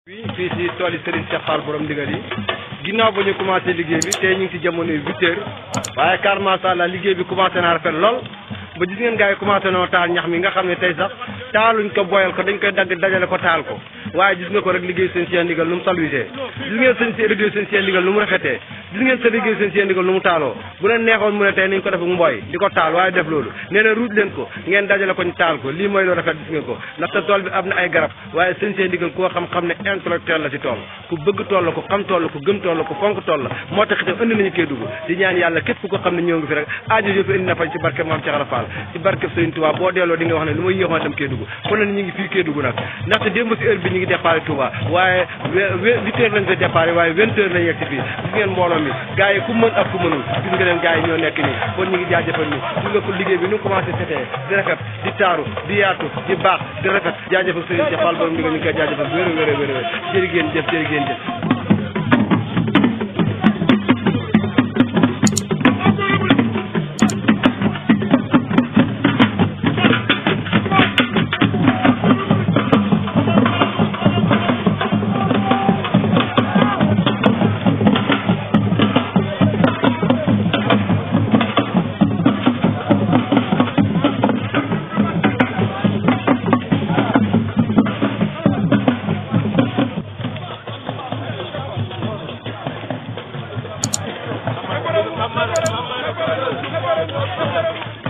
fii si tool yi Serigne Cheikh Fall borom ndigal yi ginnaaw ba ñu commencé liggéey bi tey ñu ngi ci jamono 8h waaye car macha allah liggéey bi commencé naa rafet lool ba gis ngeen gars yi commencé noo taal ñax mi nga xam ne tey sax taaluñ ko boyal ko dañ koy dagg dajale ko taal ko waaye gis nga ko rek liggéey seen Cheikh ndigal nu mu saluité gis ngeen seen liggéey seen Cheikh ndigal nu mu rafetee gis ngeen sa liggéey seen Cheikh ndigal nu mu taaloo bu leen neexoon mu ne tey nañ ko def mbooy di ko taal waaye def loolu nee na ruuj leen ko ngeen dajale ko ñu taal ko lii mooy lu rafet gis ngeen ko ndaxte tool bi am na ay garab waaye seen Cheikh ndigal koo xam-xam ne intellectuel la ci tool ku bëgg tool la ku xam tool la ku gëm tool la ku fonk tool la moo tax itam indi nañu Kédougou di ñaan yàlla képp ku ko xam ne ñëw ngi fi rek aajo yëpp indi na fañ ci barke Maam Cheikh Fall ci barke Serigne Touba boo delloo di nga wax ne lu may yéexoon dem Kédougou kon nag ñu ngi fii Kédougou nag ndaxte démb si heure bi ñu ngi départ Touba waaye 8h lañ ko départ waaye 20h lañ yegg si fii gis ngeen mbooloo mi gars yi ku mën ak ku mënul gis nga leen gars yi ñoo nekk nii kon ñu ngi jaajëfal ni gis nga ko liggéey bi nu commencé setee di rafet di taaru di yaatu di baax di rafet jaajëfal Serigne Cheikh Fall borom ndigal ñu ngi koy jaajëfal wér jërë ngeen jëf jërë ngeen jëf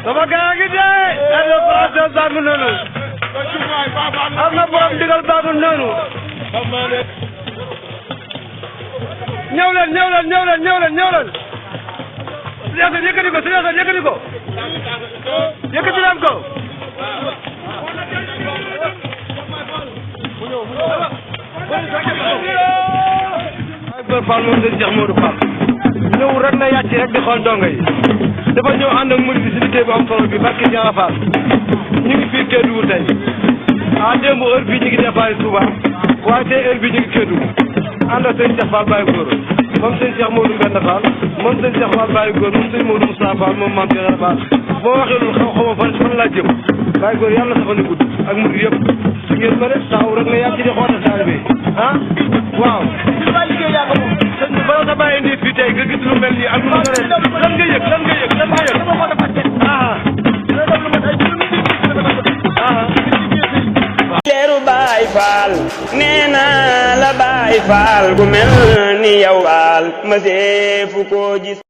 sama gaa ngi dee am na français baagu noonu am na borom digal baagu noonu ñëw leen Sëriñ yëkkati ko yëkkati leen ko ay góor Fall moom sëñ Cheikh Modou Fall ñëw rek na yàcc rek di xool dongo yi dafa ñëw ànd ak murid si liggéey bu am solo bi barke Cheikh Fall ñu ngi fii Kédougou tey démb heure bii ñu ngi départ Touba waaye tey heure bii ñu ngi Kédougou ànd ak sëñ Cheikh Fall Baye Góor moom sëñ Cheikh Modou Mbenda Fall moom sëñ Cheikh Fall Baye Góor moom sëñ Modou Moussa Fall moom Mame Cheikh Fall boo waxee loolu xaw ma fan laa jëm Baye Góor yàlla sa fan yu gudd ak murid yëpp su ngeen ko def taxaw rek na yàcc di xool taal bi waaw sëñ bi bala nga bàyyi nit fii tey nga gis lu mel nii ak lu mu lan nga yëg leeru Baay Faal nee naa la Baay Faal gu mel ni yow waal ma seefu koo gis